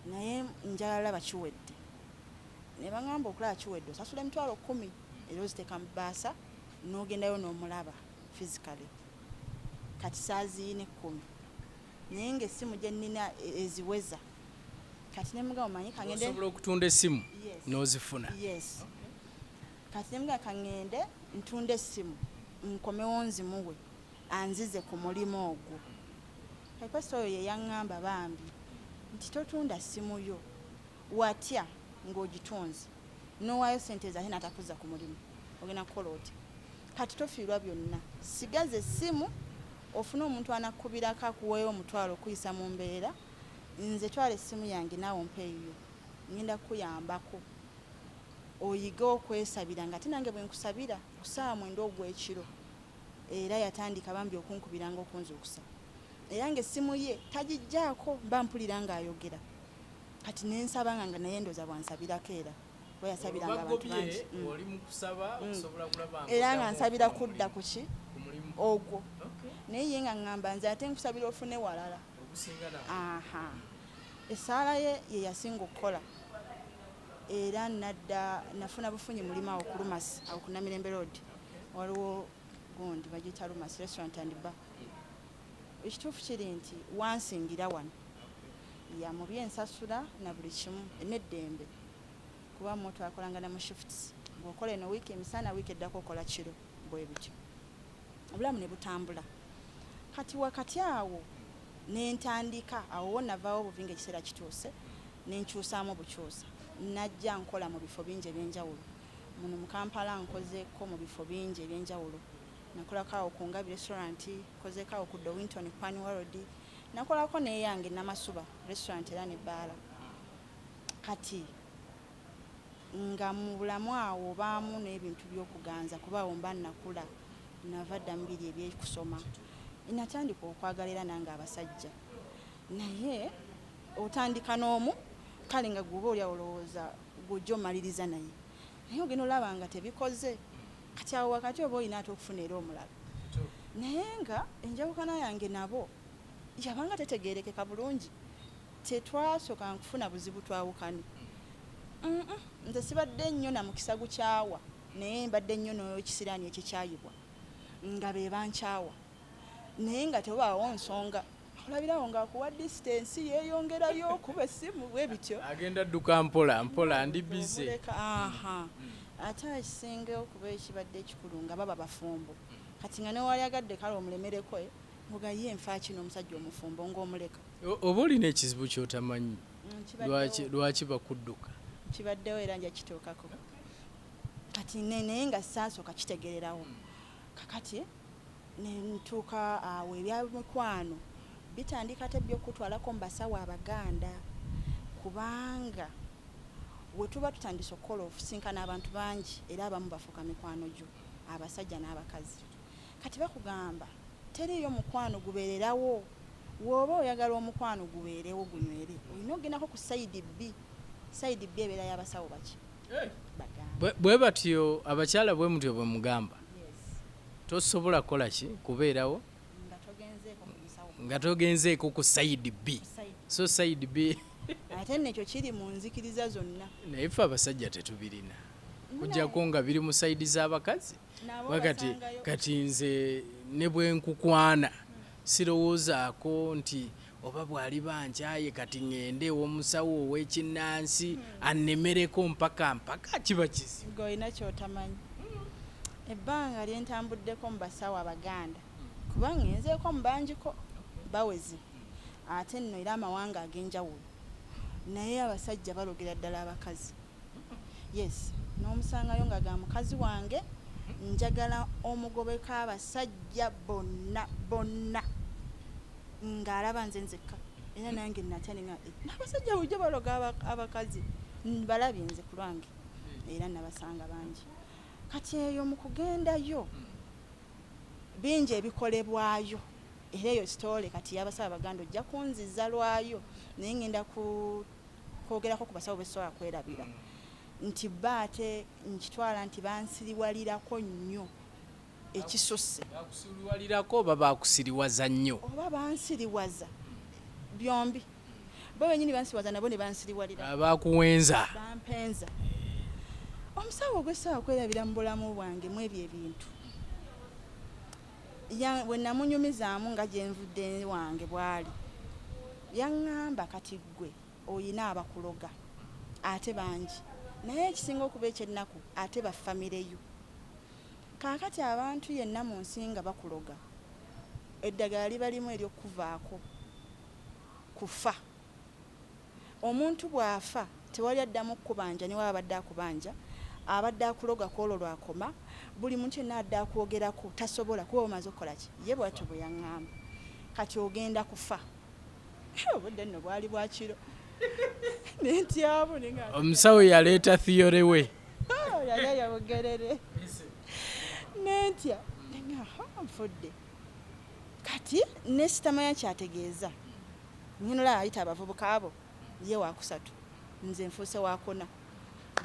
naye njagala laba kiwedde. Ne baŋŋamba okulaba kiwedde osasula 100,000, era oziteeka mu bbaasa n'ogendayo n'omulaba physically. Kati saaziina 10, naye ng'essimu gye nnina eziweza. Kati ne mugamba, omanyi kangende Osobola okutunda essimu Yes. n'ozifuna? Yes. Kati ne mugamba kaŋŋende ntunde essimu, nkomewo nzimuwe anzize ku mulimu ogwo. Kati pasita oyo ye yaŋŋamba bambi nti totunda ssimu yo, watya ng'ogitunze n'owaayo sente ezo ate n'atakuzza ku mulimu, ogenda kukola otya? Kati tofiirwa byonna, sigaza essimu, ofune omuntu anakkubirako akuweeyo 500 okuyisa mu mbeera. Nze twala essimu yange naawe ompa eyiyo, ngenda kukuyambako. Oyige okwesabira nga ate nange bwe nkusabira ku ssaawa 9 ogw'ekiro. Era yatandika bambi okunkubiranga okunzuukusa, era ng'essimu ye tagiggyaako, mba mpulira ng'ayogera. Kati ne nsaba nga naye ndowooza bw'ansabirako, era kuba yasabiranga abantu bangi. Oli mu kusaba okusobola kulaba Era nga nsabira kudda ku ki ogwo, naye ye nga ŋŋamba nze ate nkusabira ofune walala. Aha, essaala ye ye yasinga okukola. Era nadda nafuna bufunyi mulimu awo ku Lumasi, awo ku Namirembe Road, waliwo gundi bagiyita Lumasi Restaurant and Bar. Ekituufu kiri nti wansingira wano ya mu byensasula na buli kimu n'eddembe, kuba mu twakolanga ne mu shifts, ng'okola eno wiiki emisana, wiiki eddako okola kiro, bwe bityo obulamu ne butambula. Kati wakati awo ne ntandika awo wo navaawo buvi nga ekiseera kituuse ne nkyusaamu obukyusa, najja nkola mu bifo bingi ebyenjawulo muno mu Kampala. Nkozeeko mu bifo bingi ebyenjawulo, nakolako awo ku Ngabi Restaurant, nkozeeko awo ku Dowinton Pan World, nakolako neyange Namasuba Restaurant era nebbaala. Kati nga mu bulamu awo obaamu n'ebintu by'okuganza, kuba awo mba nakula, nava dda mu biri ebyekusoma, natandika okwagala era nange abasajja. Naye otandika n'omu, kale nga gwoba oli olowooza gwojja omaliriza naye, naye ogenda olaba nga tebikoze. Kati awo wakati oba olina ate okufuna era omulala, naye nga enjawukana yange nabo yabanga tetegerekeka bulungi. Tetwasooka nkufuna buzibu twawukane. Nze sibadde nnyo na mukisa gukyawa, naye mbadde nnyo n'ekisiraani ekikyayibwa nga be bankyawa, naye nga tewaawo nsonga. Olabirawo ng'akuwa distance, yeeyongerayo okuba essimu bwe bityo. Agenda dduka mpola mpola, ndi busy. Omuleka, aha. Ate ekisinga okuba ekibadde ekikulu nga baba bafumbo. Kati nga newalyagadde kale omulemereko, nga ye nfa kino omusajja omufumbo ng'omuleka. Oba olina ekizibu ky'otamanyi. Kibaddewo. Lwaki bakudduka? Kibaddewo era nja kituukako. Kati naye nga saasooka kitegererawo. Kakati nentuuka awo ebyamikwano bitandika ate byokutwalako mu basawo Abaganda, kubanga we tuba tutandise okukola okusinkana abantu bangi, era abamu bafuuka mikwano gyo, abasajja n'abakazi. Kati bakugamba teriiyo mukwano gubeererawo. W'oba oyagala omukwano gubeerewo gunywere, olina okugendako ku side B. Side B ebeera y'abasawo baki? Baganda. Bwe batyo abakyala, bwe mutyo bwe mugamba? Yes. Tosobola kukola ki kubeerawo nga togenzeeko ku musawo nga togenzeeko ku side B. Side. So side B. Ate nno ekyo kiri mu nzikiriza zonna. Naye ffe abasajja tetubirina, kujjako nga biri mu side z'abakazi. Nabo Kuba kati basangayo. Kati nze ne bwe nkukwana sirowoozaako nti oba bw'aliba nkyaye kati ŋŋende ew'omusawo ow'ekinnansi annemereko mpaka mpaka, kiba kizibu. Gwe olina kyotamanyi. Ebbanga lye ntambuddeko mu basawo Abaganda, kuba ŋŋenzeeko mu bangiko baweze, ate nno era amawanga ag'enjawulo, naye abasajja balogera ddala abakazi. Yes, n'omusangayo nga ga mukazi wange njagala omugobeko abasajja bonna bonna, ng'alaba nze nzekka. Era nange natya nenga n'abasajja bulijjo baloga abakazi. Balabye nze ku lwange, era nabasanga bangi. Kati eyo mu kugendayo bingi ebikolebwayo, era eyo story kati y'abasawo Abaganda ojja kunziza lwayo, naye ngenda ku kwogerako ku basawo besobola kwerabira nti ba ate nkitwala nti bansiriwalirako nnyo ekisusse. Bakusiriwalirako oba bakusiriwaza nnyo? Oba bansiriwaza byombi, bo benyini bansiriwaza nabo ne bansiriwalira. Abakuwenza. Bampenza. Omusawo ogwesobola kwerabira mu bulamu bwange mu ebyo ebintu, bwe namunyumizaamu nga gye nvudde wange bwali, yaŋŋamba kati ggwe oyina abakuloga ate bangi, naye ekisinga okuba ekyennaku ate bafamireyo. Kaakati abantu yenna mu nsi nga bakuloga, eddagala liba limu ery'okuvaako, kufa. Omuntu bw'afa tewali addamu kkubanja, ne waba abadde akubanja, abadde akuloga ku olwo lwakoma. Buli muntu yenna adde akwogerako tasobola, kuba omaze okukola ki. Ye bwatyo bwe yaŋŋamba, kati ogenda kufa. Obudde nno bwali bwa kiro, nentyamu nenga Omusawo yaleeta theory we. Yali eyogerere nentya, nenga nfudde. Kati nesitamanya kyategeeza. Ngenola ayita abavubuka abo, ye wakusatu, nze nfuuse wakuna.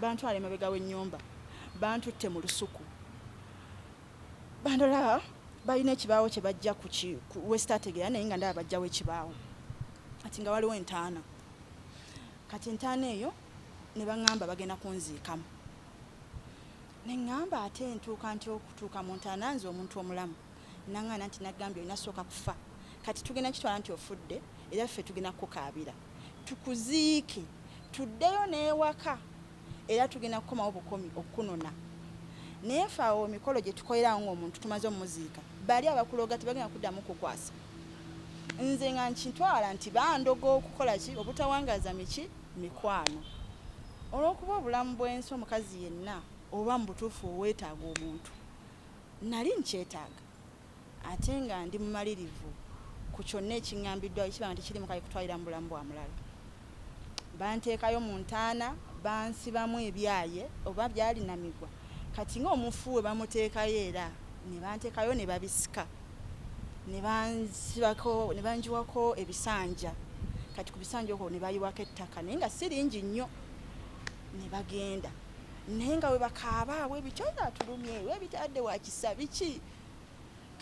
Bantwala emabega w'ennyumba, bantutte mu lusuku. Bandola balina ekibaawo kye bajja ku wesitategeera, naye nga ndaba bajjawo ekibaawo. Kati nga waliwo entaana. Kati entaana eyo ne baŋŋamba bagenda kunziikamu. Ne ŋŋamba, ate ntuuka nti okutuuka mu ntaana nze omuntu omulamu? Naŋŋaana nti nagambye olina sooka kufa, kati tugenda kitwala nti ofudde, era ffe tugenda kukukaabira tukuziike, tuddeyo n'ewaka, era tugenda kukomawo bukomi okukunona. Naye ffe awo emikolo gye tukolerawo ng'omuntu tumaze omuziika, bali abakuloga tebagenda kuddamu kukwasa. Nze nga nkitwala nti bandoga okukola ki, obutawangaza miki mikwano, olw'okuba obulamu bw'ensi omukazi yenna oba mu butuufu oweetaaga omuntu. Nali nkyetaaga, ate nga ndi mumalirivu ku kyonna ekiŋŋambiddwa, ekiba nga tekiri mukale kutwalira mu bulamu bwa mulala. Banteekayo mu ntaana, bansibamu ebyaye oba byali namigwa. Kati ng'omufu we bamuteekayo, era ne banteekayo ne babisika, ne bansibako, ne banjiwako ebisanja. Kati ku bisanja okwo ne bayiwako ettaka, naye nga si lingi nnyo, ne bagenda. Naye nga we bakaaba bwe bityo, atulumye webitadde wakisa biki.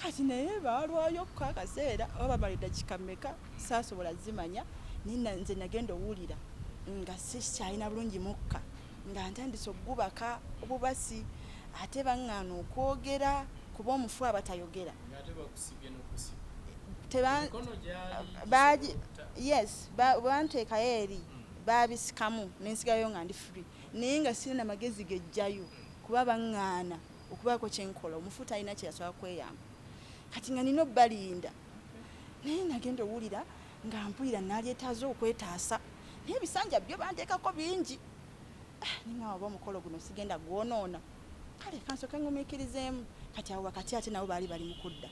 Kati naye baalwayo ko akaseera, oba bamala eddakiika mmeka saasobola zimanya, naye nze nagenda owulira nga sikyalina bulungi mukka, nga ntandise okugubaka obubasi, ate baŋŋaana okwogera kuba omufu aba tayogera. Yes, banteekayo eri, babisikamu, nensigayo nga ndi free, naye nga sirina magezi gejjayo kuba baŋŋaana okubaako kyenkola. Omufu talina kyeyasobola kweyamba. Kati nga nina obbalinda, naye nagenda owulira nga mpulira nalyetaaza okwetaasa, naye ebisanja byo banteekako bingi. Ninga oba omukolo guno sigenda gwonoona, kale kansooke ngumiikirizeemu. Kati awo wakati ate nabo baali bali mukudda.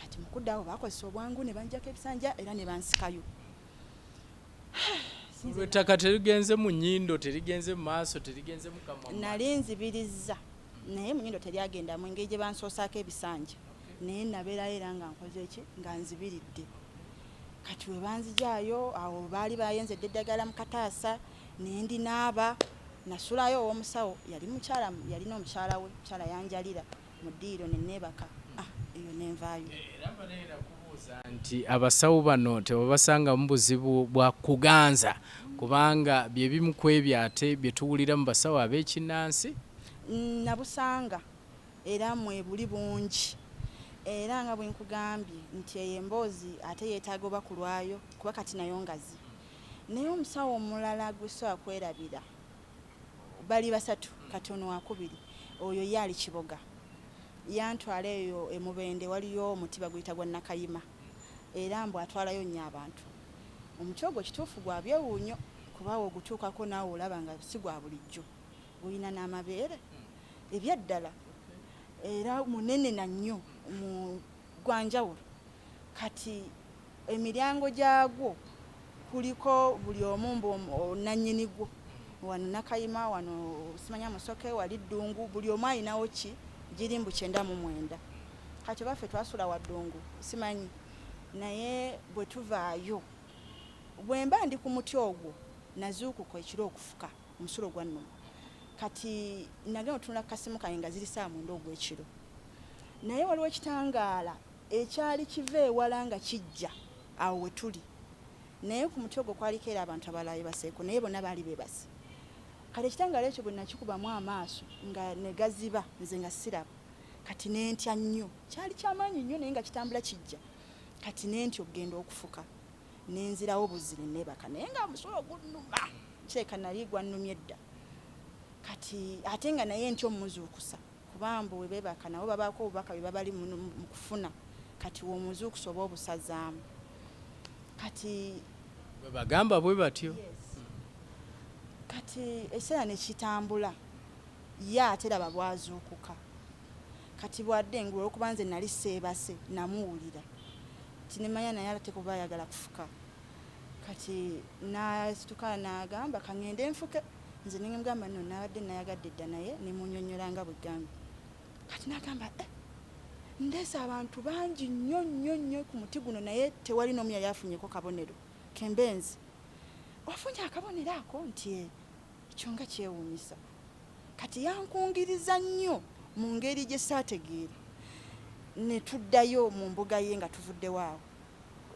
Kati mukudda awo bakozesa obwangu ne banjako ebisanja era ne bansikayo. Olw'ettaka terigenze mu nnyindo, terigenze mu maaso, terigenze mu kamwa? Nali nzibirizza, naye mu nnyindo teryagendamu engeri gye bansoosaako ebisanja, naye nabeerayo era nga nkoze eki, nga nzibiridde. Kati we banzijaayo awo baali bayenzedde eddagala mu kataasa, nendi naaba, nasulayo ow'omusawo. Yali mukyala, yalina omukyala we, mukyala yanjalira mu ddiiro ne neebaka. Ah, eyo nenvaayo. Era mbadde nakubuuza nti abasawo bano tebabasangamu buzibu bwa kuganza, kubanga bye bimu ku ebyo ate bye tuwulira mu basawo ab'ekinnansi? Nabusanga era mwe buli bungi, era nga bwe nkugambye nti eyo emboozi ate yeetaaga oba kulwayo, kuba kati nayo ngazi. Naye omusawo omulala gwe sobola kwerabira, bali basatu, kati ono wakubiri, oyo ye ali Kiboga. Yantwala eyo emubende, waliyo omuti baguyita gwa Nakayima, era mbu atwalayo nnyo abantu. Omuti ogwo kituufu gwa byewuunyo, kuba ogutuukako naawe olaba nga si gwa bulijjo, gulina n'amabeere ebyaddala, era munene na nnyo, mu gwanjawulo. Kati emiryango gyagwo kuliko buli omu mbu nannyini gwo, wano Nakayima, wano simanya Musoke, wali Ddungu, buli omu alinawo ki, giri mbu 99. Kati oba ffe twasula wa Ddungu simanyi, naye bwe tuvaayo, bwe mba ndi ku muti ogwo, nazuukuka ekiro okufuka omusulo gwannuma. Kati nagenda otunula ku kasimu kange nga ziri saa 9 ogw'ekiro, naye waliwo ekitangaala ekyali kiva ewala nga kijja awo we tuli. Naye ku muti ogwo kwaliko era abantu abalala bebaseeko, naye bonna baali beebase. Kati ekitangaala ekyo bwe nakikubamu amaaso nga ne gaziba, nze nga siraba. Kati nentya nnyo, kyali kyamaanyi nnyo, naye nga kitambula kijja. Kati nentya okugenda okufuka, nenzirawo buzzi ne neebaka, naye nga omusulo gunnuma, kireka nali gwannumye dda. Kati ate nga naye ntya omuzuukusa, kuba mbu we beebaka nabo babaako obubaka bwe babali mu kufuna, kati w'omuzuukusa oba obusazaamu. Kati bwe bagamba bwe batyo. Kati ekiseera ne kitambula, ye ate raba bwazuukuka. Kati bwadde engulu, olwokuba nze nali seebase namuwulira, tinemanya naye ate kuba ayagala kufuka. Kati nasituka n'agamba kaŋŋende nfuke. Nze nengamba nno nabadde nayagadde dda, naye nemunyonyola nga bwegambye. Kati nagamba, eh, ndeese abantu bangi nnyo nnyo nnyo ku muti guno, naye tewali n'omu yali afunyeko kabonero kembenzi. Ofunye akabonero ako? Nti eh, ekyo nga kyewuunyisa. Kati yankungiriza nnyo mu ngeri gye saategeera. Ne tuddayo mu mbuga ye nga tuvuddewo awo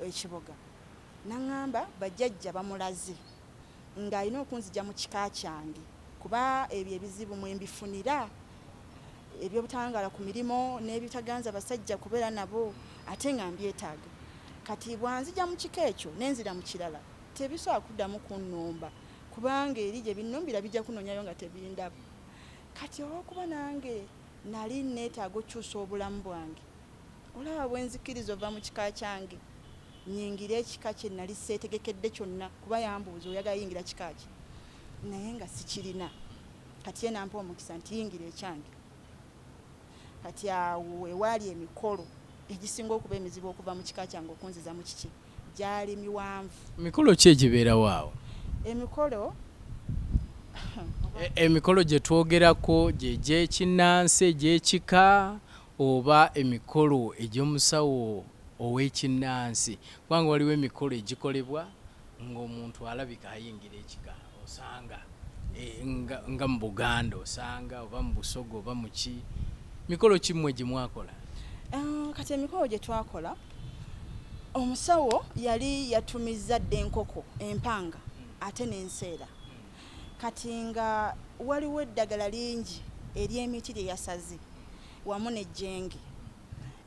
ekiboga, naŋŋamba bajjajja bamulaze ng'alina okunzija mu kika kyange, kuba ebyo ebizibu mwe mbifunira, ebyobutangala ku mirimu n'ebitaganza basajja kubeera nabo, ate nga mbyetaaga. Kati bwanzija mu kika ekyo nenzira mu kirala, tebisobola kuddamu kunnumba, kubanga eri gye binnumbira bijja kunoonyayo nga tebindaba. Kati olw'okuba nange nali neetaaga okukyusa obulamu bwange, olaba bwe nzikiriza ova mu kika kyange nyingire ekika kye nali seetegekedde kyonna, kuba yambuuza, oyagala yingira kika ki, naye nga sikirina. Kati ye nampa omukisa nti yingira ekyange. Kati awo ewaali emikolo egisinga okuba emizibu okuva mu kika kyange okunziza mu kiki gyali miwanvu. Mikolo ki egibeerawo awo? Emikolo Emikolo gye twogerako gye gy'ekinnansi egy'ekika oba emikolo egy'omusawo ow'ekinnansi? Kubanga waliwo emikolo egikolebwa ng'omuntu alabika ayingira ekika, osanga nga mu Buganda osanga oba mu Busoga oba mu ki. Mikolo ki mmwe gye mwakola? Kati emikolo gye twakola, omusawo yali yatumizza dda enkoko empanga ate n'enseera. Kati nga waliwo eddagala lingi ery'emiti lye yasaze wamu n'ejjenge,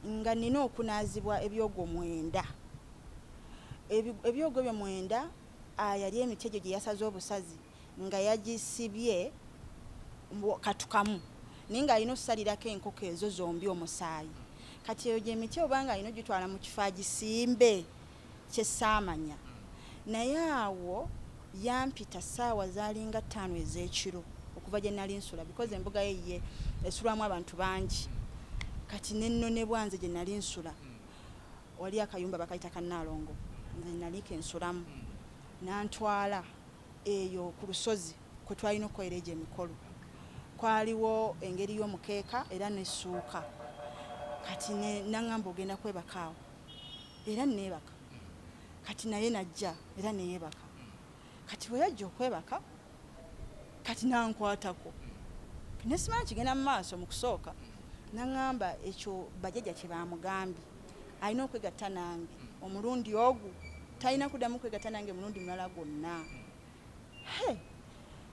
nga nina okunaazibwa ebyogo 9. Ebyogo ebyo 9, yali emiti egyo gye yasaze obusazi nga yagisibye katukamu, naye ng'alina okusalirako enkoko ezo zombi omusaayi. Kati eyo gyemiti oba nga alina ogitwala mu kifo agisimbe kyesaamanya. Naye awo yampita ssaawa zaalinga 5 ez'ekiro okuva gye nali nsula, because embuga ye ye esulwamu abantu bangi. Kati nennonebwa nze gye nali nsula, wali akayumba bakayita Kannaalongo, nze nali kensulamu. Nantwala eyo ku lusozi kwe twalina okukolera egyo emikolo. Kwaliwo engeri y'omukeeka era n'essuuka. Kati naŋŋamba ogenda kwebaka awo, era neebaka. Kati naye najja era neyeebaka. Kati bwe yajja okwebaka, kati nankwatako, ne simanyi kigenda mu maaso. Mu kusooka naŋŋamba ekyo bajjajja kye baamugambye, alina okwegatta nange omulundi ogwo, talina kuddamu kwegatta nange mulundi mulala gwonna. He,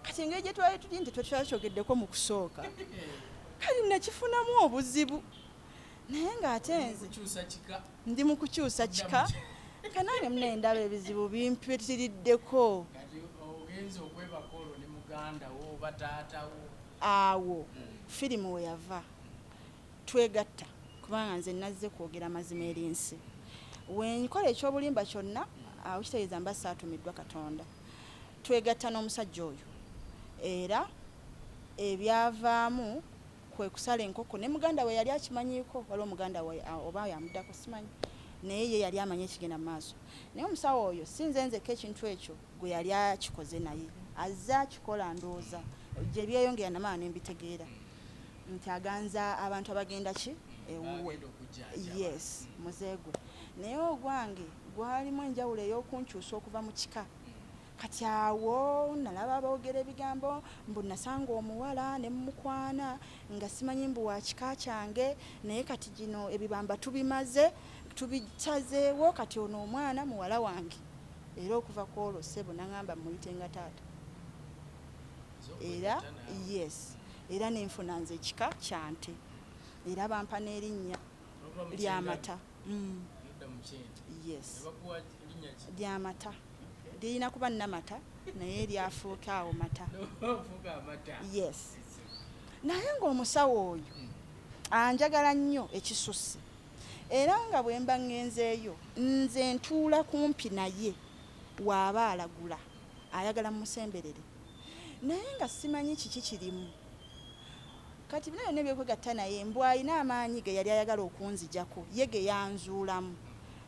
kati engeri gye twali tuli nti tetwakyogeddeko mu kusooka, kali nakifunamu obuzibu, naye ng'ate nze ndi mu kukyusa kika. Kanange mune ndaba ebizibu bimpitiriddeko. Awo firimu we yava twegatta, kubanga nze nazze kwogera mazima eri nsi. Wenkola ekyobulimba kyonna, awo kitegeeza mba saatumiddwa Katonda. Twegatta n'omusajja oyo, era ebyavaamu kwe kusala enkoko ne muganda we yali akimanyiiko. Waliwo muganda we oba yamuddako simanyi, naye ye yali amanyi ekigenda mu maaso. Naye omusawo oyo si nze nzekka ekintu ekyo gwe yali akikoze, naye azze akikola. Ndowooza gye byeyongera namala ne mbitegeera nti aganza abantu abagenda ki ewuwe. Yes, muzeegwe. Naye ogwange gwalimu enjawulo ey'okunkyusa okuva mu kika. Kati awo nalaba boogera ebigambo mbu nasanga omuwala ne mumukwana nga simanyi mbu wa kika kyange, naye kati gino ebibamba tubimaze, tubisazeewo, kati ono omwana muwala wange. Era okuva ku olwo ssebo naŋŋamba muyite nga taata. Era yes, era nenfuna nze ekika kyante, era bampa n'erinnya lyamata. Yes, lyamata. Lirina kuba Namata, naye lyafuuka awo Mata. Yes, naye ng'omusawo oyo anjagala nnyo ekisusse, era nga bwe mba ŋŋenzeeyo nze ntuula kumpi naye waaba alagula, ayagala musemberere, naye nga simanyi kiki kirimu. Kati bino byonna ebyokwegatta naye, mbu alina amaanyi ge yali ayagala okunzijako, ye ge yanzuulamu.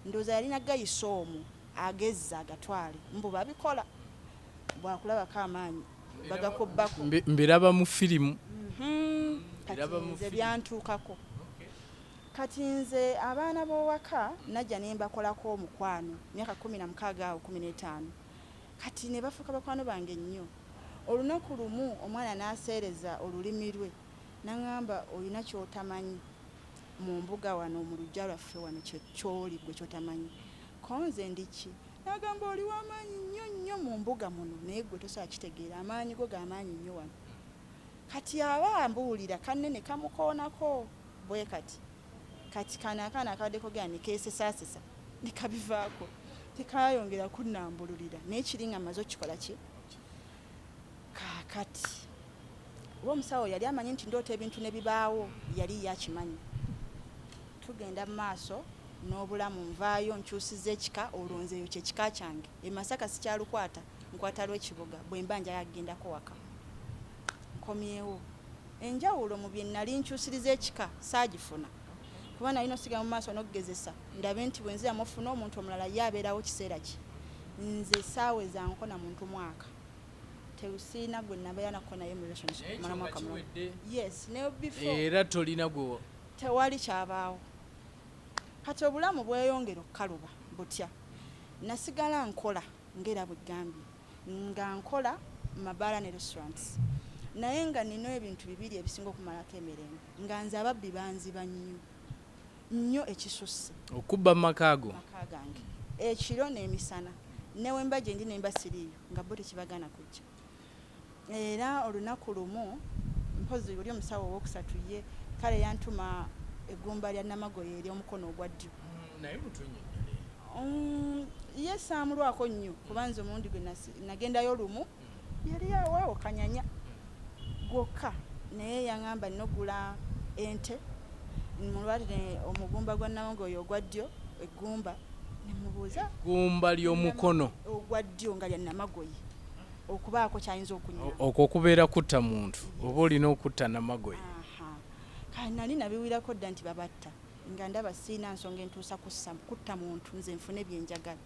Ndowooza yalina gayisa omwo agezza agatwale, mbu babikola bwakulabako amaanyi. Bagakubbako. Mbiraba mu firimu. Kati Mbiraba mu nze firimu. byantuukako. Kati nze abaana b'owaka najja ne mbakolako omukwano myaka 16 awo 15. Kati ne bafuuka bakwano bange nnyo. Olunaku lumu omwana n'aseereza olulimi lwe n'aŋŋamba, olina ky'otamanyi mu mbuga wano mu luggya lwaffe wano ky'oli gwe ky'otamanyi. Ko nze ndi ki? N'agamba oli w'amaanyi nnyo nnyo mu mbuga muno naye gwe tosobola kitegeera, amaanyi go g'amaanyi nnyo wano. Kati aba ambuulira kannene kamukoonako bwe kati. Kati kano akaana akabadde kogera ne keesesaasesa ne kabivaako, tekaayongera kunnambululira naye kiri nga mmaze okukikola ki? Kaakati oba omusawo yali amanyi nti ndoota ebintu ne bibaawo, yali ye akimanyi. Tugenda mu maaso n'obulamu, nvaayo nkyusiza ekika, olwo nze eyo kye kika kyange. E Masaka sikyalukwata, nkwata lw'ekibuga bwe mba njagala kugendako waka. Nkomyewo. Enjawulo mu bye nali nkyusiriza ekika saagifuna. Kuba nalina osigala mu maaso n'okugezesa ndabe nti bwe nziramu ofuna omuntu omulala ye abeerawo kiseera ki. Nze saaweza nkona muntu mwaka. Tewusiina gwe nabeera nako naye mu relationship kumala mwaka mulala. Yes, ne before. Era tolina gwe Tewali kyabaawo. Kati obulamu bweyongera okukaluba butya. Nasigala nkola ng'era bwe ggambye. Nga nkola mabaala ne restaurants. Naye nga nina ebintu bibiri ebisinga okumalako emirembe. Nga nze ababbi banziba nnyo. Nnyo ekisusse. Okubba mu maka go? Maka gange. Ekiro n'emisana. Ne we mba gye ndi ne mba siriiyo nga bo tekibagaana kujja. Era olunaku lumu mpozzi oli omusawo owookusatu ye kale yantuma eggumba lya Namagoye ery'omukono ogwa ddyo. Naye mutunnyonnyole. Ye saamulwako nnyo kuba nze omulundi gwe nagendayo lumu yali awaawo kanyanya gwokka, naye yaŋŋamba nina oggula ente mulwalire omugumba gwa Namagoye ogwa ddyo eggumba ne mubuuza. Eggumba ly'omukono ogwa ddyo nga lya Namagoye okubaako ky'ayinza okunyamba. Okwo kubeera kutta muntu, oba olina okutta Namagoye. Kale nali nabiwirako dda nti babatta, nga ndaba sirina nsonga entuusa kutta muntu nze nfune bye njagala.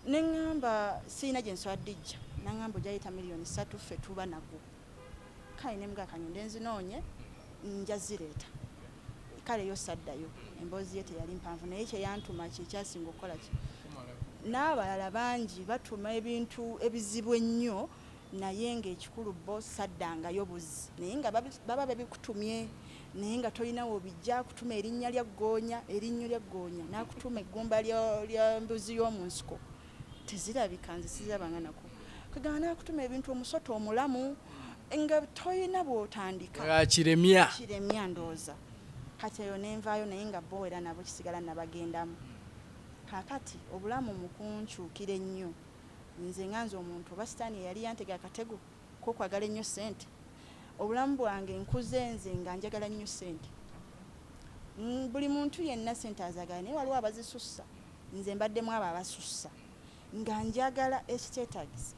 Ne ŋŋamba sirina gye nsobola dijja, n'aŋŋamba ojja leeta 3 million ffe tuba nago. Kale ne mugamba kangende nzinoonye nja zireeta. Kale yo saddayo, emboozi ye teyali mpanvu naye kye yantuma kye kyasinga okukola ki. N'abalala bangi batuma ebintu ebizibu ennyo naye ng'ekikulu bo saddangayo buzzi, naye nga baba babikutumye naye nga tolina w'obijja. Akutuma erinnya lya ggoonya, erinnyo lya ggoonya, n'akutuma eggumba lya mbuzi y'omu nsiko, tezirabika, nze sizirabanga nako. Kagamba n'akutuma ebintu omusota omulamu nga toyina bw'otandika. Kiremya. Kiremya ndowooza. Kati eyo nenvaayo naye nga bo era nabo kisigala nabagendamu. Kaakati obulamu mu kunkyukira ennyo, nze nga nze omuntu oba sitaani eyali yantega akatego k'okwagala ennyo ssente. Obulamu bwange nkuze nze nga njagala nnyo ssente. Buli muntu yenna ssente azaagala naye waliwo abazisussa. Nze mbaddemu abo abasussa nga njagala ekiteetaagisa.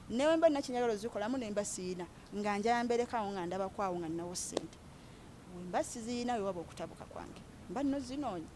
Ne bwe mba nina kye njagala ozikolamu ne mba siyina, nga njagala mbeereko awo nga ndabako awo nga ninawo ssente. Bwe mba siziyina we waba okutabuka kwange, mba nina ozinoonya.